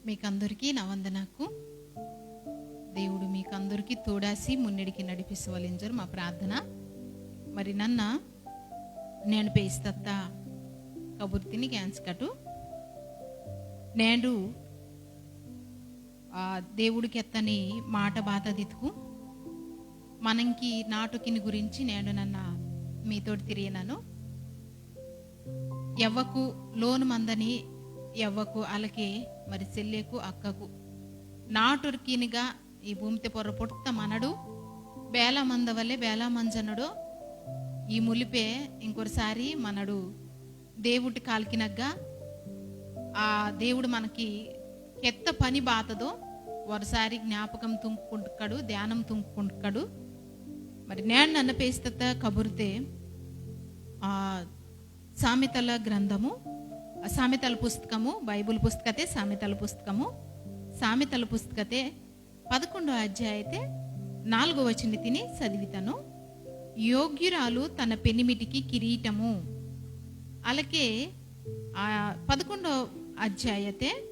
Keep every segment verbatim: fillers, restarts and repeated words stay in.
మీకందరికీ నా వందనాకు. దేవుడు మీకందరికీ తోడాసి మున్నెడికి నడిపిసవలింజరు మా ప్రార్థన. మరి నన్న నేను పేస్తత్త కబుర్తిని క్యాన్స్కటు. నేడు, ఆ, దేవుడు కెత్తని మాట బాతదిత్కు. మనంకి నాటుకిని గురించి నేను నన్న మీతోటి తిరియనను. యవ్వకు లోను మందని యవ్వకు అలకే మరి సెల్లెకు అక్కకు నాటొర్కినిగా ఈ భూమితే పొర్ర పొట్ట మనడు బేల మందవలే బేల మంజనడు. ఈ ములిపే ఇంకొకసారి మనడు దేవుటి కాల్కినగ్గా ఆ దేవుడు మనకి కెత్త పని బాతదో ఒకసారి జ్ఞాపకం తుంగుకుంటుక్కడు, ధ్యానం తుంగుకుంటుక్కడు. మరి నేను నన్న పేస్తత్త కబుర్తే, ఆ, సామెతల గ్రంథము, ఆ, సామెతల పుస్తకము, బైబిల్ పుస్తకతే సామెతల పుస్తకము, సామెతల పుస్తకతే పదకొండో అధ్యాయతే నాలుగో వచనతిని చదివితను. యోగ్యురాలు తన పెనిమిటికి కిరీటము. అలాగే, ఆ, పదకొండో అధ్యాయతే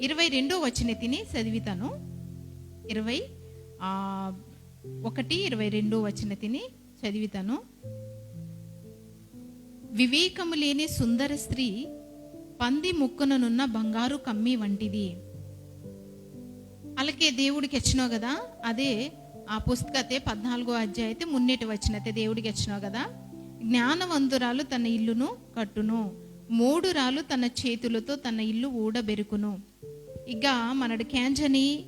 ఇరవై రెండో వచనతిని చదివితను. ఇరవై, ఆ, ఒకటి, ఇరవై రెండో వచనతిని చదివితను. వివేకము లేని సుందర స్త్రీ పంది ముక్కుననున్న బంగారు కమ్మి వంటిది. అలాగే దేవుడికి ఎచ్చినో కదా, అదే ఆ పుస్తకతే పద్నాలుగో అధ్యాయతే మున్నేటి వచనతే దేవుడికి ఎచ్చినో కదా, జ్ఞానవంతురాలు తన ఇల్లును కట్టును, మూడురాలు తన చేతులతో తన ఇల్లు ఊడబెరుకును. ఇక మనడు కేంజని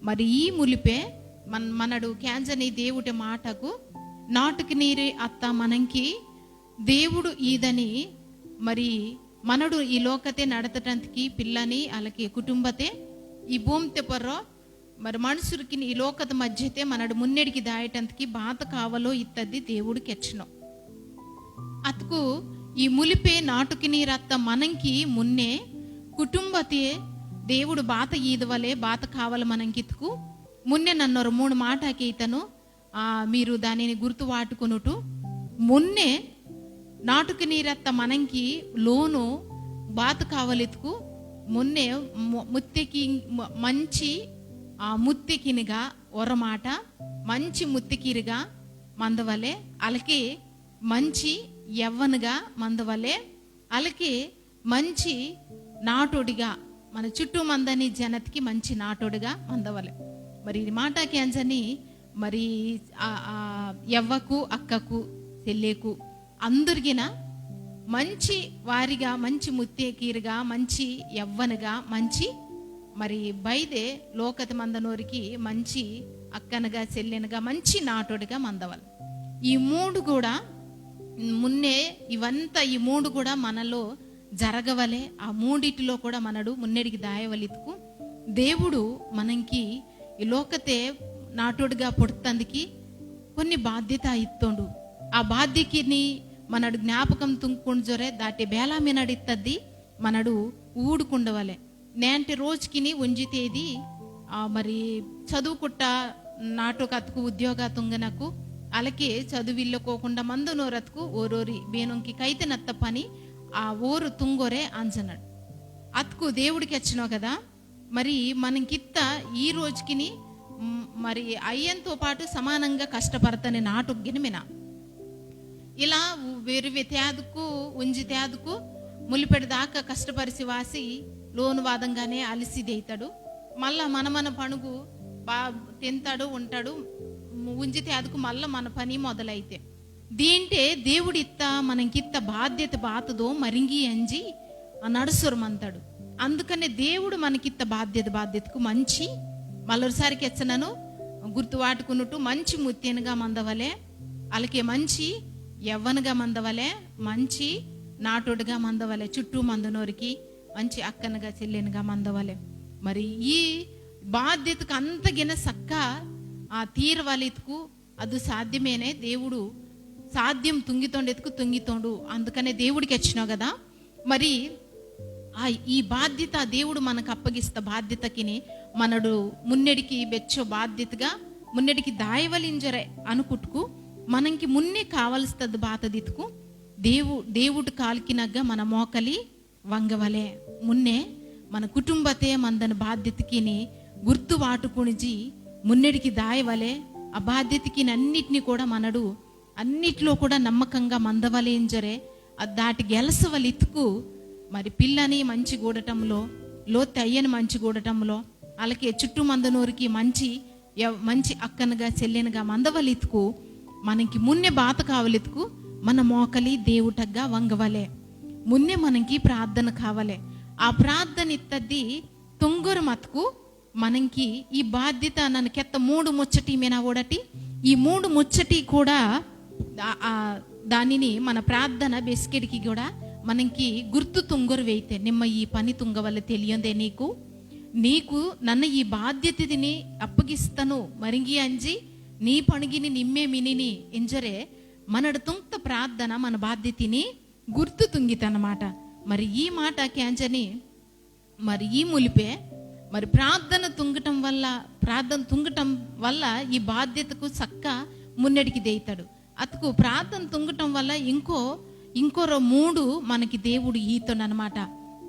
మరి ఈ ములిపే మన-, మనడు కేంజని దేవుడి మాటకు నాటుకు నీరు అత్త మనంకి దేవుడు ఈదని మరి మనడు ఈ లోకతే నడతటంతకి పిల్లని అలాగే కుటుంబతే ఈ భూమితే పర్రో మరి మనుషులకి ఈ లోకత మధ్యతే మనడు మున్నెడికి దాయటంతకి బాత కావలో ఇత్తది దేవుడు కెచ్చను. అతుకు ఈ ములిపే నాటుకిని రత్త మనంకి మున్నే కుటుంబతే దేవుడు బాత ఈదవలే బాత కావల మనంకితుకు మున్నే నన్నొరు మూడు మాట కేతను. ఆ, మీరు దానిని గుర్తు వాటుకొనుటు. మున్నే నాటుకిని రత్త మనంకి లోను బాత కావలితుకు మున్నే ము-, ముత్తెకి మ-, మంచి ఆ ముత్తెకినిగా ఒరమాట మంచి ముత్తెకిరిగా మందవలే, అలాగే మంచి యవ్వనుగా మందవలే, అలాగే మంచి నాటోడిగా, మన చుట్టూ మందని జనతికి మంచి నాటోడిగా మందవలే. మరి ఈ మాట కేంజని మరి ఆ, ఆ యవ్వకు, అక్కకు, చెల్లెకు అందరిగిన మంచి వారిగా, మంచి ముత్తేకీరుగా, మంచి యవ్వనుగా, మంచి మరి బైదే లోకతి మందనోరికి మంచి అక్కనుగా, చెల్లెనుగా, మంచి నాటోడిగా మందవలే. ఈ మూడు కూడా మున్నే, ఇవంతా ఈ మూడు కూడా మనలో జరగవలే. ఆ మూడిటిలో కూడా మనడు మున్నెడికి దాయవలితుకు దేవుడు మనంకి ఈ లోకతే నాటోడుగా పుడుతందుకి కొన్ని బాధ్యత ఇత్తోండు. ఆ బాధ్యతకిని మనడు జ్ఞాపకం తుంకుంజొరే దాటి బేలా మినడిత్తద్ది మనడు ఊడుకుండవలే. నేంటి రోజుకిని ఉంజి తేదీ, ఆ, మరి చదువుకుట్ట నాటో కత్కు ఉద్యోగ తుంగనకు, అలాగే చదువిల్లకోకుండా మందునోరత్కు ఓరోరి బేనొంకి కైతెనత్త పని ఆ ఓరు తుంగొరే అంజనడు. అత్కు దేవుడికి వచ్చినో కదా, మరి మనకిత్త ఈ రోజుకిని, మ్, మరి అయ్యంతో పాటు సమానంగా కష్టపడతని నాటొగ్గిన మిన. ఇలా ఉ-, వెరువె తేదుకు, ఉంజి తేదుకు, ములిపెడదాకా కష్టపరిసి వాసి లోను వాదంగానే అలసి దేయితాడు. మళ్ళా మన మన పణుగు బా-, తింతాడు, ఉంటాడు. మ్, ఉంజి తేదుకు మళ్ళా మన పని మొదలైతే. దీంటే దేవుడిత్త మనకిత్త బాధ్యత బాతదో మరింగి అంజి ఆ నడుసొరమంతాడు. అందుకనే దేవుడు మనకిత్త బాధ్యత, బాధ్యతకు మంచి, మళ్ళొకసారి కెచ్చనను గుర్తువాటుకున్నట్టు మంచి ముత్యనుగా మందవలే, అలాగే మంచి యవ్వనుగా మందవలే, మంచి నాటోడుగా మందవలే, చుట్టూ మందనోరికి మంచి అక్కనుగా చెల్లెనుగా మందవలే. మరి ఈ బాధ్యతకు అంతగిన సక్క ఆ తీరవలితుకు అది సాధ్యమేనే. దేవుడు సాధ్యం తుంగితోండెత్తుకు తుంగితోండు. అందుకనే దేవుడికి వచ్చినావు కదా. మరి ఆ ఈ బాధ్యత దేవుడు మనకు అప్పగిస్త బాధ్యతకిని మనడు మున్నెడికి బెచ్చో బాధ్యతగా మున్నెడికి దాయవలింజరే అనుకుట్టుకు మనంకి మున్నే కావలస్తది బాతదిత్తుకు దేవు-, దేవుడు కాల్కినగ్గా మన మోకలి వంగవలే. మున్నే మన కుటుంబతే మందని బాధ్యతకిని గుర్తు వాటుకునిజి మున్నెడికి దాయవలే. ఆ బాధ్యతకిని అన్నిటిని కూడా మనడు అన్నిట్లో కూడా నమ్మకంగా మందవలే ఇంజరే. ఆ దాటి గెలసవలితుకు మరి పిల్లని మంచి గూడటంలో, లోతయ్యని మంచి గూడటంలో, అలాగే చుట్టూ మందనూరికి మంచి ఎవ-, మంచి అక్కనుగా చెల్లెనుగా మందవలితుకు మనకి మున్నే బాత కావలితుకు మన మోకలి దేవుటగ్గా వంగవలే. మున్నే మనకి ప్రార్థన కావలే. ఆ ప్రార్థన ఇత్తది తొంగరు మతుకు మనకి ఈ బాధ్యత నన్ను కెత్త మూడు ముచ్చటి మీన ఓడటి, ఈ మూడు ముచ్చటి కూడా ఆ, ఆ, దానిని మన ప్రార్థన బెస్కెడికి కూడా మనకి గుర్తు తుంగరు వేయితే నిమ్మ ఈ పని తుంగవలే తెలియందే నీకు. నీకు నన్న ఈ బాధ్యతని అప్పగిస్తను మరింగి అంజి నీ పణిగిని నిమ్మే మినిని ఇంజరే మనడు తుంక్త ప్రార్థన మన బాధ్యతని గుర్తు తుంగితనమాట. మరి ఈ మాట క్యాంజని మరి ఈ ములిపే మరి ప్రార్థన తుంగటం వల్ల, ప్రార్థన తుంగటం వల్ల ఈ బాధ్యతకు చక్క మున్నడికి దేయితాడు. అతకు ప్రార్థన తుంగటం వల్ల ఇంకో, ఇంకొర మూడు మనకి దేవుడు ఈతోండనమాట.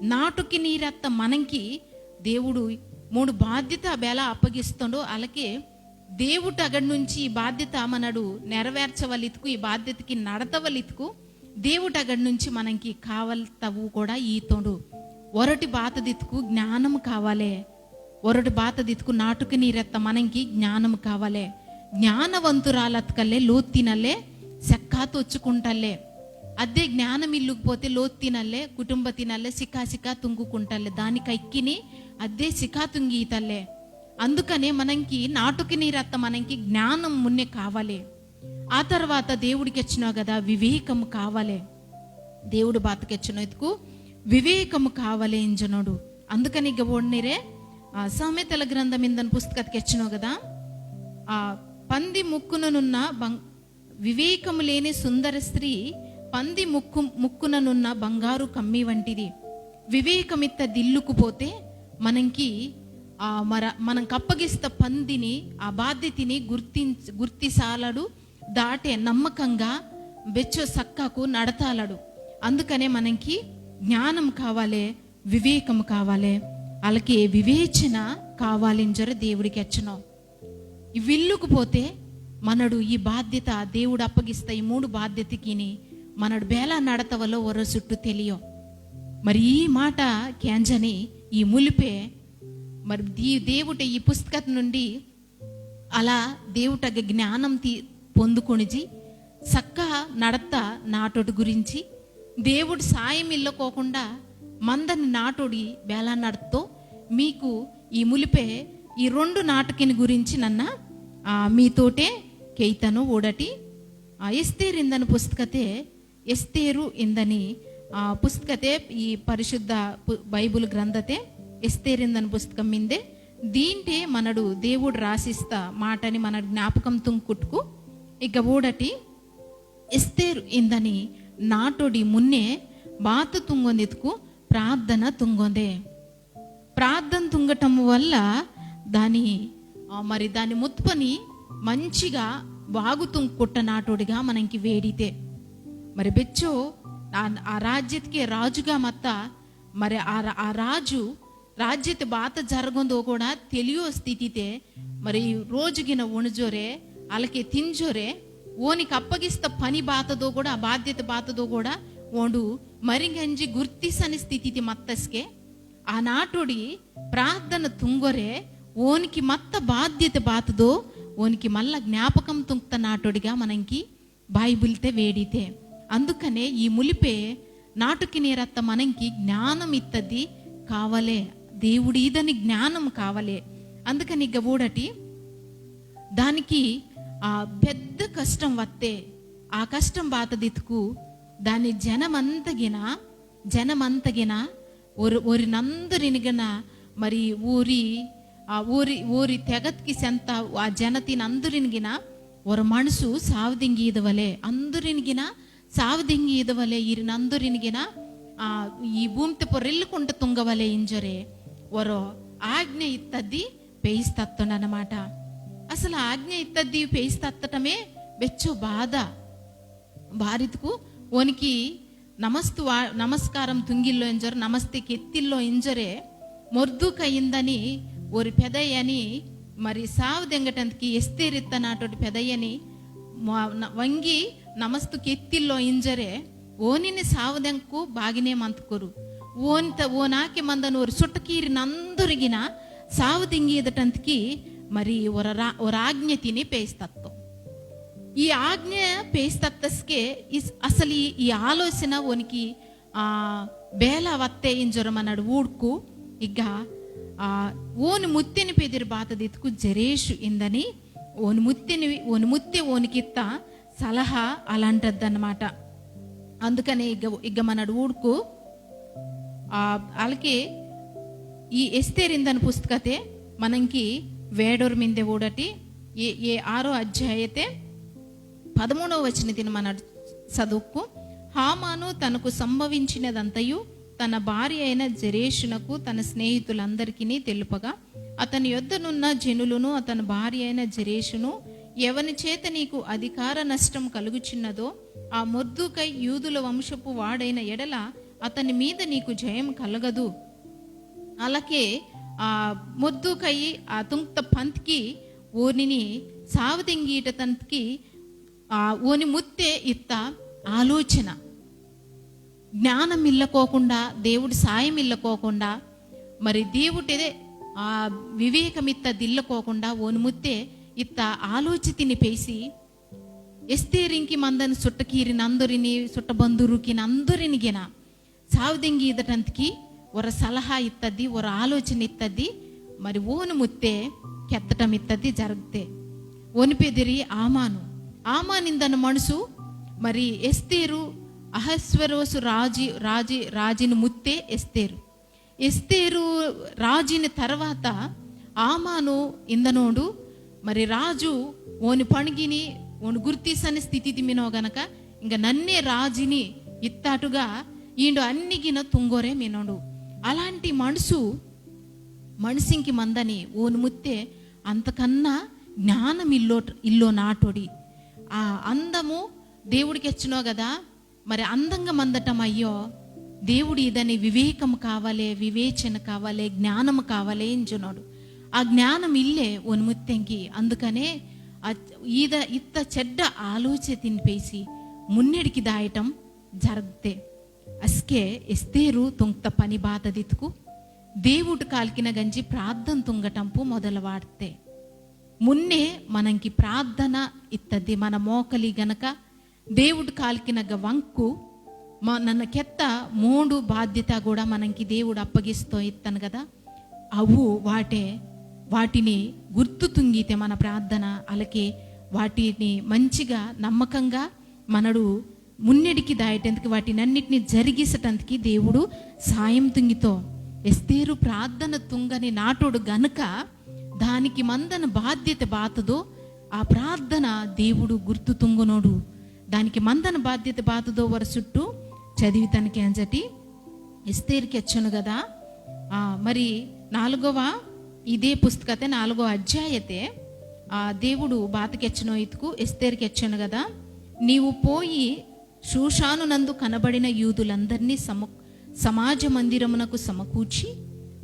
నాటుకి నీరెత్త మనకి దేవుడు మూడు బాధ్యత బేలా అప్పగిస్తుండో, అలాగే దేవుడు అగడి నుంచి ఈ బాధ్యత మనడు నెరవేర్చవలితుకు, ఈ బాధ్యతకి నడతవలితుకు దేవుడు అగడి నుంచి మనకి కావలతవు కూడా ఈతోండు. ఒరటి బాతదితుకు జ్ఞానం కావాలే. ఒరటి బాతదితుకు నాటుకు నీరెత్త మనకి జ్ఞానం కావాలే. జ్ఞానవంతురాలతకల్లే లోత్తినల్లే సెక్కా తొచ్చుకుంటల్లే. అదే జ్ఞానం ఇల్లుకుపోతే లోత్తినల్లే కుటుంబ తినల్లే సికా సికా తుంగుకుంటల్లే. దాని కైకిని అదే సికా తుంగీతల్లే. అందుకనే మనకి నాటుకి నీరెత్త మనకి జ్ఞానం మున్నే కావాలే. ఆ తర్వాత దేవుడికి ఎచ్చినో కదా వివేకము కావాలే. దేవుడు బాతకి ఎచ్చినో ఎత్తుకు వివేకము కావాలే ఇంజనోడు. అందుకని ఇక ఓడినిరే ఆ సామెతల గ్రంథం ఇందని పుస్తకతికి ఎచ్చినో కదా ఆ పంది ముక్కుననున్న బంగ్-, వివేకము లేని సుందర స్త్రీ పంది ముక్కు, ముక్కుననున్న బంగారు కమ్మి వంటిది. వివేకమిత్త దిల్లుకుపోతే మనకి ఆ మర-, మనం కప్పగిస్త పందిని, ఆ బాధ్యతని గుర్తించ-, గుర్తిసాలడు. దాటే నమ్మకంగా బెచ్చో సక్కకు నడతాలడు. అందుకనే మనకి జ్ఞానం కావాలే, వివేకం కావాలే, అలాగే వివేచన కావాలింజరు దేవుడికి ఎచ్చనో. ఇవిల్లుకు పోతే మనడు ఈ బాధ్యత, దేవుడు అప్పగిస్తా ఈ మూడు బాధ్యతకిని మనడు బేలా నడతవలో ఒరో సుట్టు తెలియో. మరి ఈ మాట కేంజని ఈ ములిపే మరి దీ-, దేవుటే ఈ పుస్తకం నుండి అలా దేవుటగ్గ జ్ఞానం తీ-, పొందుకొనిజి సక్క నడత నాటోటి గురించి దేవుడు సాయం ఇల్లకోకుండా మందని నాటోడి బేలా నడుతో మీకు ఈ ములిపే ఈ రెండు నాటకిని గురించి నన్న, ఆ, మీతోటే కేయితను ఓడటి, ఆ, ఎస్తేరిందని పుస్తకతే, ఎస్తేరు ఇందని, ఆ, పుస్తకతే ఈ పరిశుద్ధ పు-, బైబిల్ గ్రంథతే ఎస్తేరిందని పుస్తకం మిందే దీంటే మనడు దేవుడు రాసిస్త మాటని మనడు జ్ఞాపకం తుంకుట్టుకు ఇక ఓడటి ఎస్తేరు ఇందని నాటోడి మున్నే బాత తుంగొందితుకు ప్రార్థన తుంగొందే. ప్రార్థన తుంగటం వల్ల దాని, ఆ, మరి దాని ముత్పని మంచిగా బాగు తుంకుట్ట నాటోడిగా మనకి వేడితే. మరి బెచ్చో ఆ, ఆ రాజ్యతికే రాజుగా మత్త మరి ఆ రా-, ఆ రాజు రాజ్యతి బాత జరగందో కూడా తెలియో స్థితితే మరి రోజుగిన ఉణుజోరే, అలకే తింజోరే, ఓనికి అప్పగిస్త పని బాతదో కూడా, ఆ బాధ్యత బాతదో కూడా ఓండు మరింగంజి గుర్తిసని స్థితితి మత్తస్కే, ఆ నాటోడి ప్రార్థన తుంగొరే, ఓనికి మత్త బాధ్యత బాతదో, ఓనికి మల్ల జ్ఞాపకం తుంక్త నాటోడిగా మనంకి బైబిల్తే వేడితే. అందుకనే ఈ ములిపే నాటుకి నేరత్త మనంకి జ్ఞానం ఇత్తది కావలే, దేవుడు ఈదని జ్ఞానం కావలే. అందుకని ఇక ఊడటి దానికి ఆ పెద్ద కష్టం వత్తే, ఆ కష్టం బాతదిత్తుకు దాని జనమంతగిన, జనమంతగిన ఒరు-, ఒరినందురినిగిన మరి ఊరి, ఆ ఊరి, ఊరి తెగత్కి సెంత ఆ జనతినందురినిగిన ఒరు మనసు సావదింగి ఈదవలే, అందురినిగిన సావదింగి ఈదవలే, ఈరినందురినిగిన, ఆ, ఈ భూమితే పొర్రిల్లుకుంట తుంగవలే ఇంజరే ఒరో ఆజ్ఞ ఇత్తది పేయిస్తత్తుండనమాట. అసలు ఆజ్ఞ ఇత్తది పేయిస్తత్తటమే బెచ్చు బాధ. బారితుకు ఓనికి నమస్తు వా-, నమస్కారం తుంగిల్లో ఇంజర్, నమస్తే కెత్తిల్లో ఇంజరే, మొర్దుకై ఇందని ఒరి పెదయ్యని, మరి సావు దెంగటంతకి ఎస్తేరిత్త నాటోటి పెదయ్యని మ-, న-, వంగి నమస్తు కెత్తిల్లో ఇంజరే ఓనిని సావు దెంకు బాగినే మంతుకొరు. ఓన్ త-, ఓనాకి మందను ఒరి సుట్టకీరి నందొరిగిన సావు దెంగిదటంతకి మరి ఒర రా-, ఒరాజ్ఞతిని పేయిస్తత్తో. ఈ ఆజ్ఞ పేయిస్తత్తస్కే ఇస్-, అసలు ఈ, ఈ ఆలోచన ఓనికి ఆ, బేల వత్తే ఇంజొరమనడు ఊడ్కు ఇగ్గ, ఆ, ఓని ముత్తెని పెదిరి బాతదిత్కు జెరేషు ఇందని ఓని ముత్తెని, ఓని ముత్తె ఓనికిత్త సలహా అలాంటద్దన్నమాట. అందుకనే ఇగ్గ, ఇగ్గ మనడు ఊడ్కు, ఆ, అలాగే ఈ ఎస్తేరిందని పుస్తకతే మనంకి వేడోర్ మిందే ఊడటి ఏ, ఏ ఆరో అధ్యాయతే పదమూడవ వచనతిని మనడు చదువుకు. హామాను తనకు సంభవించినదంతయు తన భార్య అయిన జెరేషునకు తన స్నేహితులందరికీ తెలుపగా, అతని యొద్దనున్న జనులను అతని భార్య అయిన జెరేషును, ఎవని చేత నీకు అధికార నష్టం కలుగుచున్నదో, ఆ మొర్దుకై యూదుల వంశపు వాడైన ఎడల అతని మీద నీకు జయం కలగదు. అలాగే ఆ మొర్దుకై ఆ తుంక్త పంత్కి ఓనిని సావదెంగీట తంత్కి ఆ, ఓని ముత్తే ఇత్త ఆలోచన. జ్ఞానం ఇల్లకోకుండా, దేవుడు సాయం ఇల్లకోకుండా, మరి దేవుటిదే ఆ వివేకమిత్త దిల్లకోకుండా ఓని ముత్తే ఇత్త ఆలోచితిని పేసి, ఎస్తేరింకి మందని సుట్టకీరి నందొరిని, సుట్టబంధురుకి నందొరినిగిన సావదెంగి ఇదటంతకి ఒర సలహా ఇత్తది, ఒర ఆలోచన ఇత్తది. మరి ఓను ముత్తే కెత్తటం ఇత్తది జరగతే. ఓని పెదిరి ఆమాను. ఆమాన్ ఇందన మనసు మరి ఎస్తేరు అహస్వరోసు రాజి, రాజి, రాజిని ముత్తే ఎస్తేరు. ఎస్తేరు రాజిని తర్వాత ఆమాను ఇందనోడు మరి రాజు ఓని పణిగిని ఓని గుర్తిసని స్థితి దిమినో గనక, ఇంక నన్నే రాజిని ఇత్తాటుగా ఈండు అన్నిగిన తుంగోరే మినోడు. అలాంటి మనసు, మనసింకి మందని ఓని ముత్తే అంతకన్నా జ్ఞానం ఇల్లో, ఇల్లో నాటోడి. ఆ అందము దేవుడికి ఎచ్చినో కదా, మరి అందంగా మందటం అయ్యో, దేవుడు ఇదని వివేకం కావాలే, వివేచన కావాలే, జ్ఞానం కావాలే ఇంజునోడు. ఆ జ్ఞానం ఇల్లే ఓని ముత్తెంకి. అందుకనే ఆ ఈద ఇత్త చెడ్డ ఆలోచన తినిపేసి మున్నెడికి దాయటం జరగతే. అస్కే ఎస్తేరు తుంక్త పని బాతదిత్కు దేవుడు కాల్కిన గంజి ప్రార్థన తుంగటంపు మొదలవాడ్తే. మున్నే మనంకి ప్రార్థన ఇత్తది. మన మోకలి గనక దేవుడు కాల్కినగ్గ వంకు మ-, నన్న కెత్త మూడు బాధ్యత కూడా మనంకి దేవుడు అప్పగిస్తో ఇత్తను కదా. అవు వాటే, వాటిని గుర్తు తుంగితే మన ప్రార్థన, అలాగే వాటిని మంచిగా నమ్మకంగా మనడు మున్నెడికి దాయటందుకు వాటినన్నిటిని జరిగిసటందుకు దేవుడు సాయం తుంగితో. ఎస్తేరు ప్రార్థన తుంగని నాటోడు గనుక దానికి మందన బాధ్యత బాతదో ఆ ప్రార్థన దేవుడు గుర్తు తుంగనోడు. దానికి మందన బాధ్యత బాతదో వర చుట్టూ చదివితనికి అంజటి ఎస్తేరుకి వచ్చాను కదా. ఆ, మరి నాలుగవ ఇదే పుస్తకతే నాలుగో అధ్యాయతే ఆ దేవుడు బాతకెచ్చనో ఇతుకు ఎస్తేరుకి వచ్చాను కదా. నీవు పోయి షూషాను నందు కనబడిన యూదులందరినీ సమ-, సమాజ మందిరమునకు సమకూర్చి,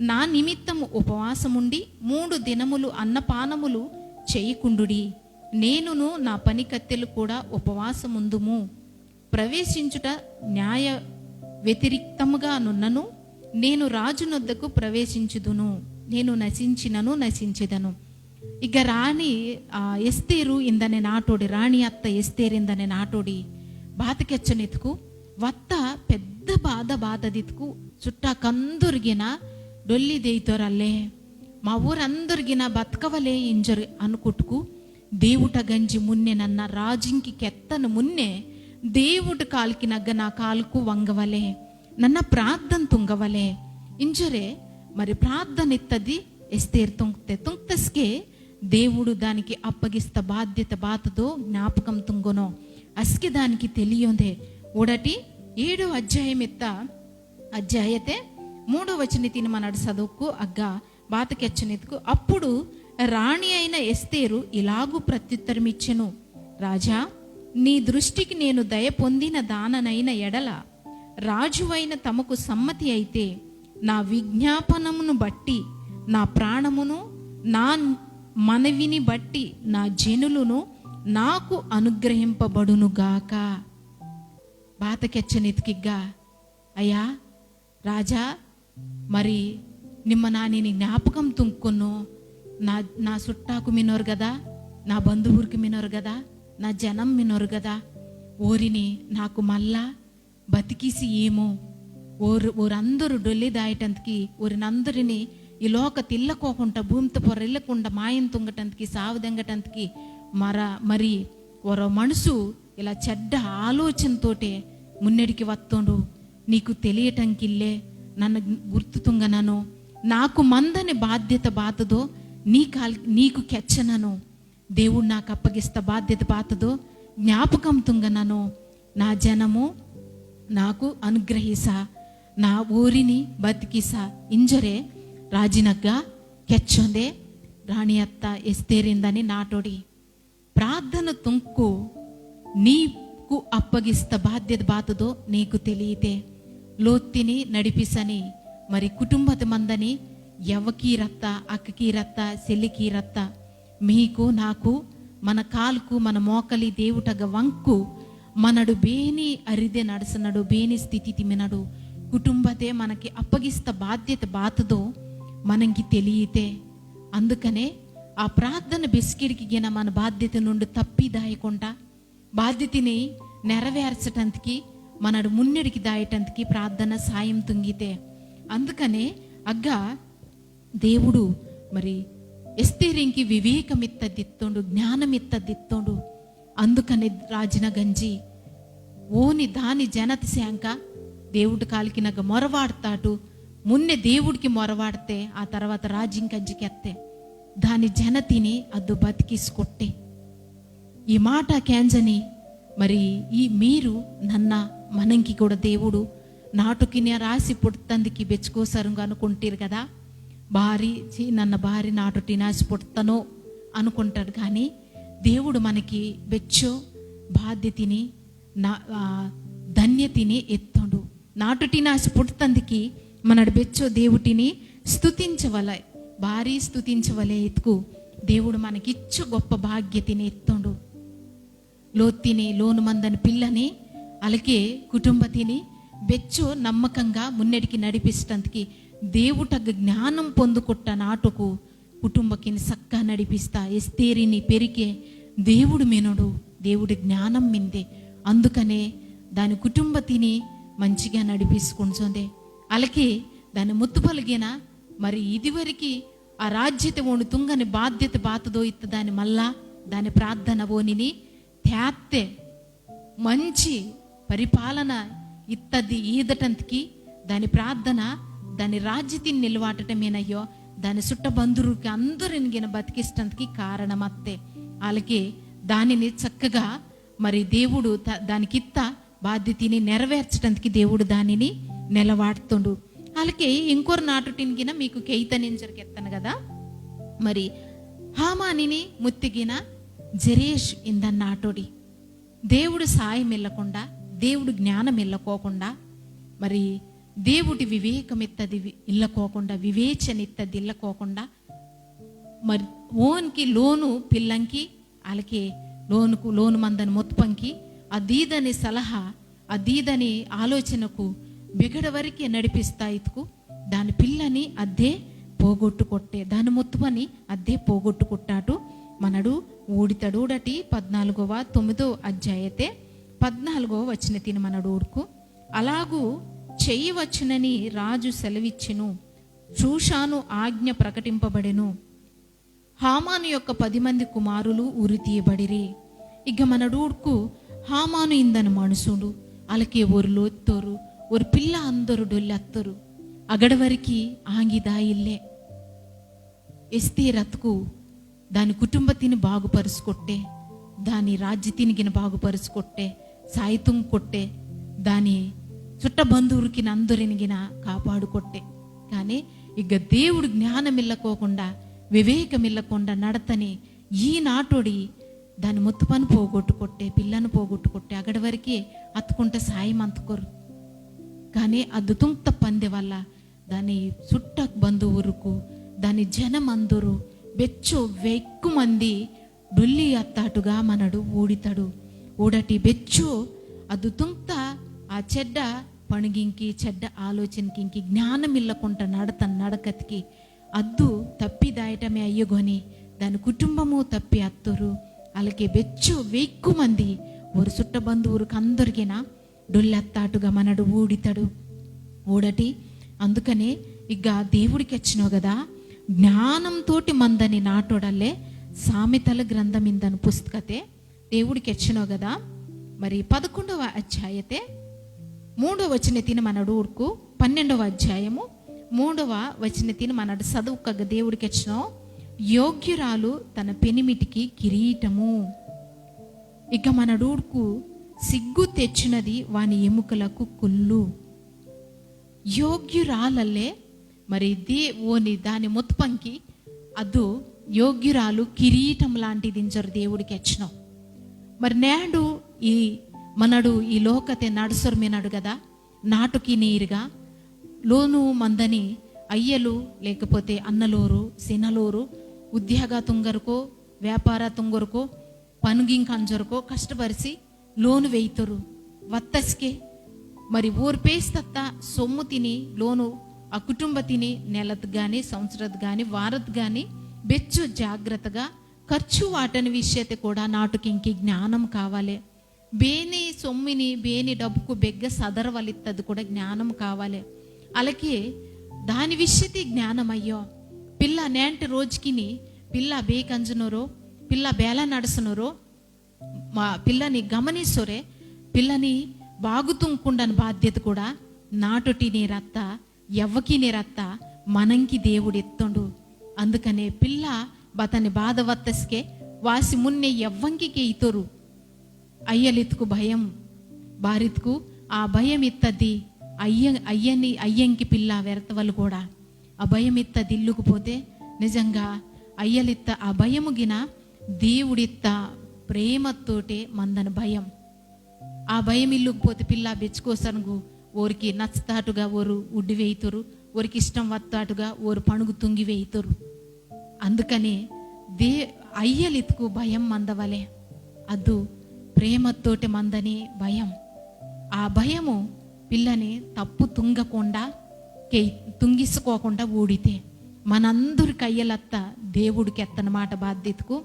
నా నిమిత్తము ఉపవాసముండి మూడు దినములు అన్నపానములు చేయకుండుడి. నేనును నా పనికత్తెలు కూడా ఉపవాసముందుము. ప్రవేశించుట న్యాయ వ్యతిరిక్తముగా నున్నను, నేను రాజునొద్దకు ప్రవేశించుదును, నేను నశించినను నశించెదను. ఇక రాణి, ఆ, ఎస్తేరు ఇందనే నాటోడి, రాణి అత్త ఎస్తేరు ఇందనే నాటోడి బాత కెచ్చనెత్తుకు వత్త పెద్ద బాధ బాధదిత్తుకు చుట్టా కందుర్గిన డొల్లి దేయితోరల్లే, మా ఊరందుర్గిన బతకవలే ఇంజరు అనుకుట్టుకు దేవుట గంజి మున్నె నన్న రాజింకి కెత్తను మున్నె దేవుడు కాల్కినగ్గ నా కాల్కు వంగవలే, నన్న ప్రార్థన తుంగవలే ఇంజరే. మరి ప్రార్థన ఇత్తది ఎస్తేరు తుంగ్తే తుంగ్తస్కే దేవుడు దానికి అప్పగిస్త బాధ్యత బాతదో జ్ఞాపకం తుంగొనో. అస్కే దానికి తెలియోందే. ఓడటి ఏడో అధ్యాయం ఇత్త అధ్యాయతే మూడో వచనతిని మనడు చదువుకు అగ్గ బాత కెచ్చనెత్తుకు. అప్పుడు రాణి అయిన ఎస్తేరు ఇలాగు ప్రత్యుత్తరమిచ్చెను, రాజా, నీ దృష్టికి నేను దయ పొందిన దాననైన ఎడల, రాజువైన తమకు సమ్మతి అయితే, నా విజ్ఞాపనమును బట్టి నా ప్రాణమును, నా మనవిని బట్టి నా జనులను నాకు అనుగ్రహింపబడునుగాక. బాత కెచ్చనితికిగ్గా, అయ్యా రాజా, మరి నిమ్మ నానిని జ్ఞాపకం తుంకును. నా నా సుట్టాకు మినోరు గదా, నా బంధువురికి మినోరు గదా, నా జనం మినోరు గదా, ఓరిని నాకు మళ్ళా బతికిసి ఏమో. ఓరు ఓరందరూ డొల్లి దాయటంతకి, ఓరినందరినీ ఈ లోక తిల్లకోకుండా, భూమిత పొర ఇల్లకుండా మాయం తుంగటంతకి, సావదెంగటంతకి మర మరి ఒరో మనసు ఇలా చెడ్డ ఆలోచనతోటే మున్నెడికి వత్తోండు. నీకు తెలియటంకిల్లే, నన్ను గుర్తు తుంగనను. నాకు మందని బాధ్యత బాతదో నీ కాల్ నీకు కెచ్చనను. దేవుడు నాకు అప్పగిస్త బాధ్యత బాతదో జ్ఞాపకం తుంగనను. నా జనము నాకు అనుగ్రహిస, నా ఊరిని బతికిస. ఇంజొరే రాజినగ్గా కెచ్చొందే రాణి అత్త ఎస్తేరిందని నాటోడి. ప్రార్థన తుంకు నీకు అప్పగిస్త బాధ్యత బాతదో నీకు తెలియతే. లోత్తిని నడిపిసని, మరి కుటుంబత మందని, యవ్వకీరత్త, అక్కకీరత్త, సెల్లికీరత్త, మీకు నాకు మన కాల్కు మన మోకలి దేవుటగ వంకు మనడు బేని అరిదే నడసనడు, బేని స్థితి తిమినడు. కుటుంబతే మనకి అప్పగిస్త బాధ్యత బాతదో మనంకి తెలియతే. అందుకనే ఆ ప్రార్థన బెస్కిడికి గిన మన బాధ్యత నుండి తప్పిదాయకుండా, బాధ్యతని నెరవేర్చటంతకి, మనడు మున్నెడికి దాయటంతకి ప్రార్థన సాయం తుంగితే. అందుకనే అగ్గా దేవుడు మరి ఎస్తేరింకి వివేకమిత్తదిత్తోండు, జ్ఞానమిత్తదిత్తోండు. అందుకనే రాజిన గంజి ఓని దాని జనత శాంక దేవుడు కాలికినగ మొరవాడతాడు. మున్నే దేవుడికి మొరవాడితే ఆ తర్వాత రాజింకంజి కెత్తే దాని జనతిని అద్దు బతికిసుకొట్టే. ఈ మాట కేంజని మరి ఈ మీరు నన్న మనంకి కూడా దేవుడు నాటుకిన రాసి పుడుతందుకి బెచ్చుకోసరుగా అనుకుంటారు కదా. బారి చీ నన్న బారి నాటుటి నాసి పుడతానో అనుకుంటాడు. కానీ దేవుడు మనకి బెచ్చో బాధ్యతని నా ఆ, ధన్యతని ఎత్తోండు. నాటుటి నాసి పుడుతందుకి మనడు బెచ్చో దేవుటిని స్తుతించవలే, బారి స్తుతించవలే ఎత్తుకు దేవుడు మనకిచ్చో గొప్ప భాగ్యతని ఎత్తోండు. లోత్తిని లోను మందని పిల్లని అలాగే కుటుంబతిని బెచ్చో నమ్మకంగా మున్నెడికి నడిపిస్తందుకి దేవుటగ్గ జ్ఞానం పొందుకొట్ట నాటుకు కుటుంబకిని సక్క నడిపిస్తా ఎస్తేరిని పెరికే దేవుడు మినుడు, దేవుడి జ్ఞానం మిందే. అందుకనే దాని కుటుంబతిని మంచిగా నడిపిసుకుంటుందే. అలాగే దాని ముత్తుపలిగిన మరి ఇదివరకు ఆ రాజ్యత ఓను తుంగని బాధ్యత బాతదో ఇత్త దాని మళ్ళా దాని ప్రార్థన ఓనిని తేత్తే మంచి పరిపాలన ఇత్తది ఈదటంతకి దాని ప్రార్థన దాని రాజ్యతిని నిలవాటటమేనయ్యో దాని సుట్ట బంధురుకి అందరినిగిన బతికిస్టంతకి కారణమత్తే. అలాగే దానిని చక్కగా మరి దేవుడు త- దానికిత్త బాధ్యతని నెరవేర్చడానికి దేవుడు దానిని నిలవాడుతుండు. అలాగే ఇంకొరు నాటుటినిగిన మీకు కెయితనింజరికి ఎత్తను కదా. మరి హామానిని ముత్తిగిన జెరేష్ ఇంద నాటోడి దేవుడు సాయం ఇల్లకుండా, దేవుడు జ్ఞానం ఇల్లకోకుండా, మరి దేవుడి వివేకం ఇత్తది వి- ఇల్లకోకుండా, వివేచన ఇత్తది ఇల్లకోకుండా, మరి ఓన్కి లోను పిల్లంకి అలాగే లోనుకు లోను మందని మొత్పంకి అదీదని సలహా అదీదని ఆలోచనకు బిగడవరికే నడిపిస్తా ఇతుకు దాని పిల్లని అద్దే పోగొట్టుకొట్టే, దాని మొత్తుపని అద్దే పోగొట్టుకొట్టాటు మనడు ఊడితడు. ఊడటి పద్నాలుగవ తొమ్మిదో అధ్యాయతే పద్నాలుగవ వచనతిని మనడు ఊడుకు. అలాగూ చేయవచ్చునని రాజు సెలవిచ్చెను. షూషాను ఆజ్ఞ ప్రకటింపబడెను. హామాను యొక్క పది మంది కుమారులు ఉరి తీయబడిరి. ఇక మనడు ఊడుకు హామాను ఇందని మనుషుడు, అలాగే ఒరు లోత్తోరు, ఒరు పిల్ల అందరు డొల్లత్తరు. అగడవరికి ఆంగిదా ఇల్లే. ఎస్తేరత్కు దాని కుటుంబతిని బాగుపరుచుకొట్టే, దాని రాజ్యతినిగిన బాగుపరుచుకొట్టే, సాయితుం కొట్టే, దాని చుట్ట బంధువురికిన అందరినిగిన కాపాడుకొట్టే. కానీ ఇక దేవుడు జ్ఞానమిల్లకోకుండా, వివేకమిల్లకుండా నడతని ఈ నాటోడి దాని ముత్తపని పోగొట్టుకొట్టే, పిల్లను పోగొట్టుకొట్టే, అగడవరికే అత్తుకుంటే సాయం అందుకోరు. కానీ అద్దు తుంక్త పందె వల్ల దాని సుట్టకు బంధువురుకు, దాని జనమందరు బెచ్చో వెక్కు మంది డొల్లి అత్తాటుగా మనడు ఊడితడు. ఊడటి బెచ్చో అదు తుంక్త ఆ చెడ్డ పణుగింకి, చెడ్డ ఆలోచనకింకి, జ్ఞానమిల్లకుంట నడత నడకత్కి అద్దు తప్పిదాయటమే అయ్యగొని, దాని కుటుంబము తప్పి అత్తరు. అలాగే బెచ్చో వెక్కు మంది ఓరు సుట్ట బంధువురుకు అందరిగిన డొల్లత్తాటుగా మనడు ఊడితడు. ఊడటి అందుకనే ఇక దేవుడికి వచ్చినావు కదా, జ్ఞానంతోటి మందని నాటోడల్లే సామెతల గ్రంథం ఇందని పుస్తకతే దేవుడికి వచ్చినావు కదా. మరి పదకొండవ అధ్యాయతే మూడవ వచన తిని మనడు ఊడుకు, పన్నెండవ అధ్యాయము మూడవ వచన తిని మనడు చదువుకగా దేవుడికి వచ్చినావు. యోగ్యురాలు తన పెనిమిటికి కిరీటము. ఇక మనడు ఊడుకు సిగ్గు తెచ్చినది వాని ఎముకలకు కుల్లు. యోగ్యురాలల్లే మరి దే ఓని దాని ముత్పంకి అదు యోగ్యురాలు కిరీటం లాంటిది ఇంజరు దేవుడికి ఎచ్చినో. మరి నేడు ఈ మనడు ఈ లోకతే నడుసొరు మినడు కదా, నాటుకి నీరుగా లోను మందని అయ్యలు, లేకపోతే అన్నలోరు, సినలోరు, ఉద్యోగ తుంగరుకో, వ్యాపార తుంగరుకో, పనుగింక అంజరుకో కష్టపరిచి లోను వేయితరు. వత్తస్కే మరి ఓరు పేస్తత్త సొమ్ము తిని లోను, ఆ కుటుంబ తిని నెలత్ గాని, సంవత్సరత్ గాని, వారత్ గాని బెచ్చు జాగ్రత్తగా ఖర్చు వాటని విషయతే కూడా నాటుకింకి జ్ఞానం కావాలే. బేని సొమ్మిని, బేని డబ్బుకు బెగ్గ సదరవలిత్తది కూడా జ్ఞానం కావాలే. అలాగే దాని విషయతే జ్ఞానం అయ్యో. పిల్ల నేంటి రోజుకిని పిల్ల బేకంజనోరో, పిల్ల బేల నడుసనోరో, మా పిల్లని గమనిసొరే, పిల్లని బాగుతుంకుండని బాధ్యత కూడా నాటొటి నీరత్త, యవ్వకి నీరత్త, మనంకి దేవుడు ఎత్తొండు. అందుకనే పిల్ల బతని బాధ వత్తస్కే వాసి మున్నే యవ్వంకి కేయితోరు. అయ్యలిత్కు భయం, బారిత్కు ఆ భయం ఇత్తది. అయ్య అయ్యని అయ్యంకి పిల్ల వెరతవలు కూడా ఆ భయం ఇత్తది ఇల్లుకు పోతే నిజంగా అయ్యలిత్త ఆ భయము గిన దేవుడిత్త ప్రేమతోటే మందన భయం. ఆ భయం ఇల్లుకు పోతే పిల్ల బెచ్చుకోసనుగు ఓరికి నచ్చుతాటుగా ఓరు ఉడ్డి వేయితోరు, ఓరికి ఇష్టం వత్తాటుగా ఓరు పణుగు తుంగి వేయితోరు. అందుకనే దే అయ్యలిత్కు భయం మందవలే, అదు ప్రేమతోటే మందని భయం. ఆ భయము పిల్లని తప్పు తుంగకుండా, కే- తుంగిసుకోకుండా ఊడితే మనందరి కయ్యలత్త దేవుడికి ఎత్తనమాట బాధ్యతకు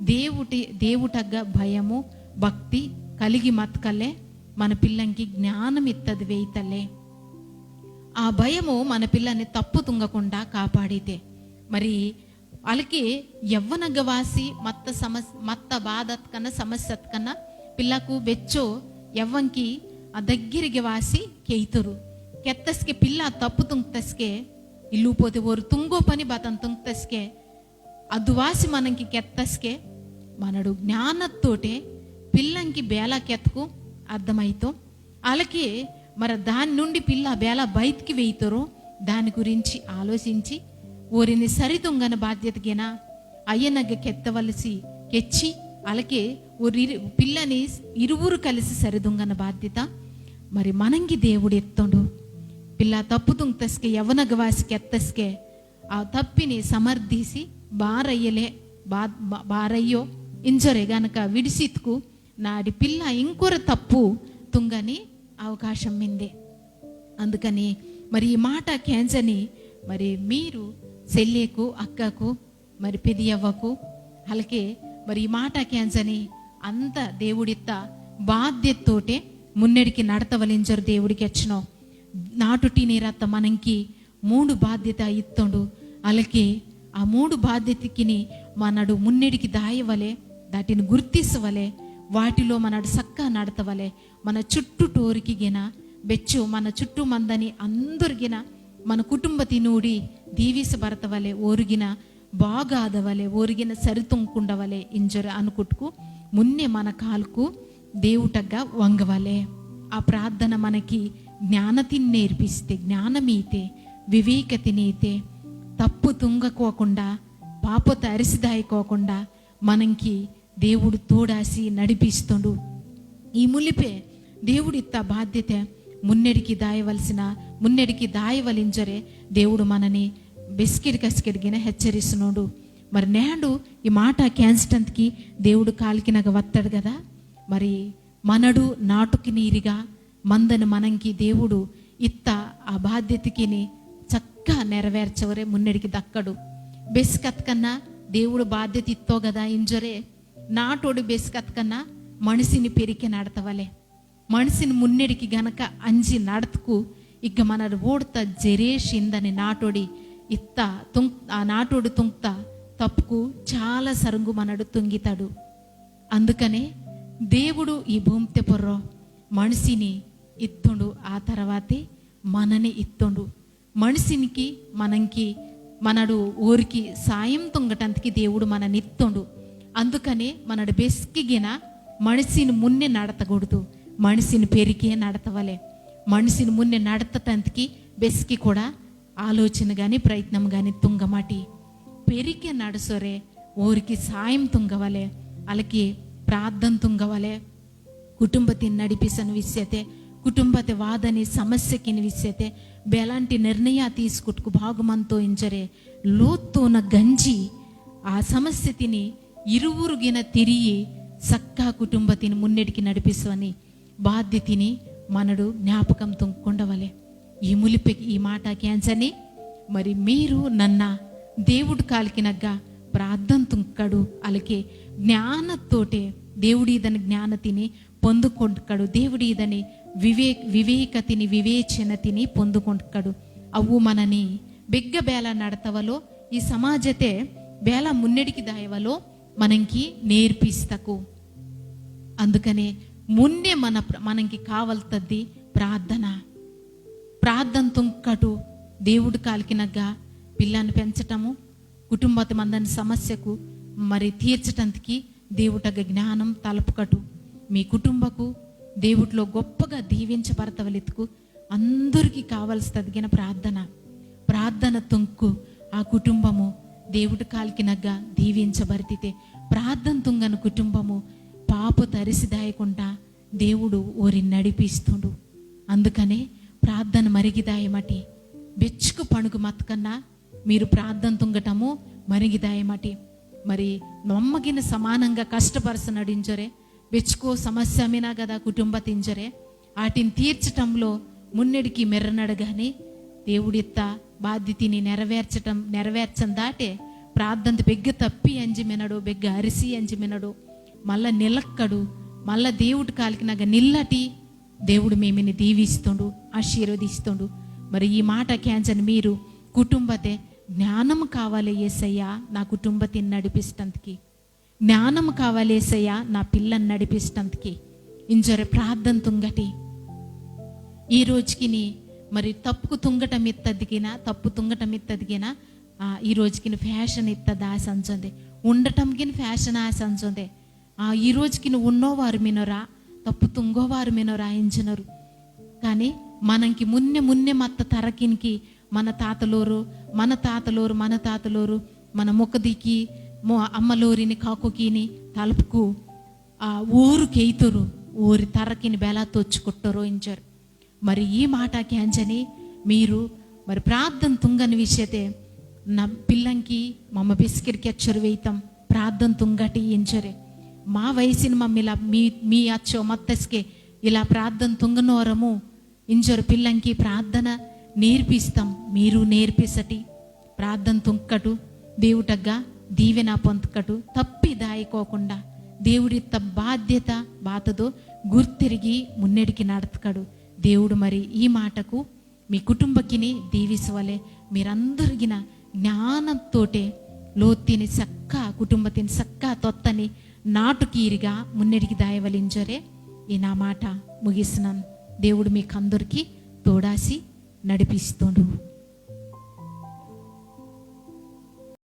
దేవుటి దేవుటగ్గ భయము భక్తి కలిగి మత్కలే మన పిల్లంకి జ్ఞానం ఇత్తది వేయితలే. ఆ భయము మన పిల్లని తప్పు తుంగకుండా కాపాడితే. మరి అలాగే యవ్వనగ్గ వాసి మత్త సమస్ మత్త బాధత్కన సమస్యత్కన పిల్లకు బెచ్చో యవ్వంకి ఆ దగ్గరికి వాసి కేయితరు. కెత్తస్కే పిల్ల తప్పు తుంగ్తస్కే ఇల్లు పోతే ఓరు తుంగో పని బాతన్ తుంగ్తస్కే అదువాసి మనంకి కెత్తస్కే మనడు జ్ఞానత్తోటే పిల్లంకి బేలా కెత్కు అర్థమైతో. అలాగే మరి దాని నుండి పిల్ల బేలా బయటికి వేయితోరో దాని గురించి ఆలోచించి ఓరిని సరితుంగన బాధ్యతగిన అయ్యనగ్గ కెత్తవలసి కెచ్చి అలాగే ఓరి పిల్లని ఇరువురు కలిసి సరితుంగన బాధ్యత మరి మనంకి దేవుడు ఎత్తోండు. పిల్ల తప్పు తుంగ్తస్కే యవ్వనగ్గ వాసి కెత్తస్కే ఆ తప్పిని సమర్థిసి బారయ్యలే బా- బా- బారయ్యో ఇంజొరే గనక విడిసిత్కు నాడి పిల్ల ఇంకొర తప్పు తుంగని అవకాశం మిందే. అందుకని మరి ఈ మాట కేంజని మరి మీరు సెల్లేకు అక్కకు మరి పెదియవ్వకు అలాగే మరి ఈ మాట కేంజని అంత దేవుడిత్త బాధ్యతతోటే మున్నెడికి నడతవలింజరు దేవుడికి ఎచ్చినో. నాటుటి నీరత్త మనంకి మూడు బాధ్యత ఇత్తోండు. అలాగే ఆ మూడు బాధ్యతకిని మనడు మున్నెడికి దాయవలే, దాటిని గుర్తిసవలే, వాటిలో మనడు సక్క నడతవలే. మన చుట్టూ టోరికి గిన బెచ్చు మన చుట్టూ మందని అందరిగిన మన కుటుంబ తినూడి దీవిసబడతవలే, ఓరుగిన బాగాదవలే, ఓరుగిన సరితుంకుండవలే ఇంజొరు అనుకుట్కు మున్నే మన కాల్కు దేవుటగ్గ వంగవలే. ఆ ప్రార్థన మనకి జ్ఞానతిని నేర్పిస్తే, జ్ఞానమీతే, వివేకతినీతే, తప్పు తుంగకోకుండా, పాపత అరిసిదాయకోకుండా మనంకి దేవుడు తోడాసి నడిపిస్తుండు. ఈ ములిపే దేవుడిత్త బాధ్యత మున్నెడికి దాయవలసిన, మున్నెడికి దాయవలింజరే దేవుడు మనని బెస్కిడి కసికిడిగిన హెచ్చరిస్తునోడు. మరి నేడు ఈ మాట కేంచటంతకి దేవుడు కాలికినగ వత్తాడు కదా. మరి మనడు నాటుకి నీరిగా మందని మనంకి దేవుడు ఇత్త ఆ బాధ్యతకిని చక్క నెరవేర్చవరే మున్నెడికి దక్కడు. బెస్కత్కన్నా దేవుడు బాధ్యత ఇత్తో కదా ఇంజరే నాటోడు బెస్కత్కన్నా మనిషిని పెరికె నడతవలే. మనిషిని మున్నెడికి గనక అంజి నడతకు ఇగ్గ మనడు ఓడ్త జెరేష్ ఇందని నాటోడి ఇత్త తుంగ్-, ఆ నాటోడు తుంగ్త తప్పుకు చాలా సరుంగు మనడు తుంగితాడు. అందుకనే దేవుడు ఈ భూమితే పొర్రో మనిషిని ఇత్తుండు, ఆ తర్వాతే మనని ఇత్తుండు. మనిషినికి మనంకి మనడు ఓరికి సాయం తుంగటంతకి దేవుడు మనని ఇత్తుండు. అందుకనే మనడు బెస్కిగిన మనిషిని మున్నే నడతకూడదు, మనిషిని పెరికే నడతవలే. మనిషిని మున్నే నడతటంతకి బెస్కి కూడా ఆలోచన గాని ప్రయత్నం గాని తుంగమాటి. పెరికే నడసొరే ఓరికి సాయం తుంగవలే, అలాగే ప్రార్థన తుంగవలే. కుటుంబతిని నడిపిసని విషయతే, కుటుంబతే వాదని సమస్యకిని విషయతే, బెలాంటి నిర్ణయ తీసుకుట్టుకు బాగుమంతో ఇంజరే లోత్తోన గంజి ఆ సమస్యతిని ఇరువురుగిన తిరియి సక్కా కుటుంబతిని మున్నెడికి నడిపిసవని బాధ్యతిని మనడు జ్ఞాపకం తుంకుండవలే. ఈ ములిపెకి ఈ మాట కేంచని మరి మీరు నన్న దేవుడు కాలికినగ్గ ప్రార్థన తుంకడు, అలాగే జ్ఞానతోటే దేవుడు ఇదని జ్ఞానతిని పొందుకొండ్కడు, దేవుడు ఇదని వివేక్-, వివేకతిని వివేచనతిని పొందుకొండ్కడు. అవు మనని బెగ్గ బేల నడతవలో, ఈ సమాజతే బేల మున్నెడికి దాయవలో మనంకి నేర్పిస్తకు. అందుకనే మున్నే మన ప్ర-, మనంకి కావలతద్ది ప్రార్థన. ప్రార్థన తుంకటు దేవుడు కాలికినగ్గ పిల్లని పెంచటము, కుటుంబత మందని సమస్యకు మరి తీర్చటంతకి దేవుటగ్గ జ్ఞానం తలపుకటు. మీ కుటుంబకు దేవుటిలో గొప్పగా దీవించబడతవలెత్తుకు అందరికీ కావలసి తదిగిన ప్రార్థన. ప్రార్థన తుంకు ఆ కుటుంబము దేవుడు కాలికినగ్గ దీవించబడితే, ప్రార్థన తుంగని కుటుంబము పాప తరిసిదాయకుండా దేవుడు ఓరి నడిపిస్తుండు. అందుకనే ప్రార్థన మరిగిదాయమటి. బెచ్చుకు పణుగు మతకన్నా మీరు ప్రార్థన తుంగటము మరిగిదాయమటి. మరి నమ్మగిన సమానంగా కష్టపరచ నడించరే, బెచ్చుకో సమస్య మినా కదా కుటుంబ తింజరే, ఆటిని తీర్చటంలో మున్నెడికి మెర్రనడగానే దేవుడిత్త బాధ్యతని నెరవేర్చటం, నెరవేర్చం దాటే ప్రార్థన బెగ్గ తప్పి అంజి మినడు, బెగ్గ అరిసి అంజి మినడు, మళ్ళా నిలక్కడు, మళ్ళా దేవుడు కాలికినగ నిల్లటి దేవుడు మేమిని దీవిస్తుండు, ఆశీర్వదిస్తుండు. మరి ఈ మాట కేంజని మీరు కుటుంబతే జ్ఞానం కావాలి ఏసయ్యా, నా కుటుంబతిని నడిపిస్తందుకి జ్ఞానం కావాలి ఏసయ్యా, నా పిల్లని నడిపిస్తందుకి ఇంజొరె ప్రార్థన తుంగటి. ఈ రోజుకిని మరి తప్పుకు తుంగటం ఇత్తదిగిన, తప్పు తుంగటం ఇత్తదిగిన, ఆ, ఈ రోజుకిని ఫ్యాషన్ ఇత్తది ఆశ అంచొంది, ఉండటంకిని ఫ్యాషన్ ఆశ అంచొంది. ఆ, ఈ రోజుకిని ఉన్నోవారు మినొరా, తప్పు తుంగోవారు మినొరా ఇంజనరు. కానీ మనంకి మున్నె మున్నె మత్త తరకినికి మన తాతలోరు, మన తాతలోరు, మన తాతలోరు, మన మొక్కదికి, మొ-, అమ్మలోరిని కాకుకిని తలుపుకు, ఆ, ఊరు కేతురు, ఊరి తరకిని బెలా తోచుకుట్టరు ఇంజరు. మరి ఈ మాట కేంజని మీరు మరి ప్రార్థన తుంగని విషయతే నా పిల్లంకి మమ్మ బిస్కెట్కి అచ్చరు వేయితం ప్రార్థన తుంగటి ఇంజరే. మా వయసుని మమ్మ ఇలా మీ, మీ అచ్చో మత్తస్కే ఇలా ప్రార్థన తుంగనోరము ఇంజరు పిల్లంకి ప్రార్థన నేర్పిస్తాం, మీరు నేర్పిసటి. ప్రార్థన తుంకటు, దేవుటగ్గా దీవెన పొందకటు, తప్పి దాయకోకుండా దేవుడిత్త బాధ్యత బాతదో గుర్తిరిగి మున్నెడికి నడతకడు. దేవుడు మరి ఈ మాటకు మీ కుటుంబకిని దీవిసవలే. మీరందరిగిన జ్ఞానంతోటే లోత్తిని సక్క, కుటుంబతిని సక్క తొత్తని నాటుకీరిగా మున్నెడికి దాయవలింజరే. ఈ నా మాట ముగిస్తున్నాను. దేవుడు మీకందరికీ తోడాసి నడిపిస్తుండు.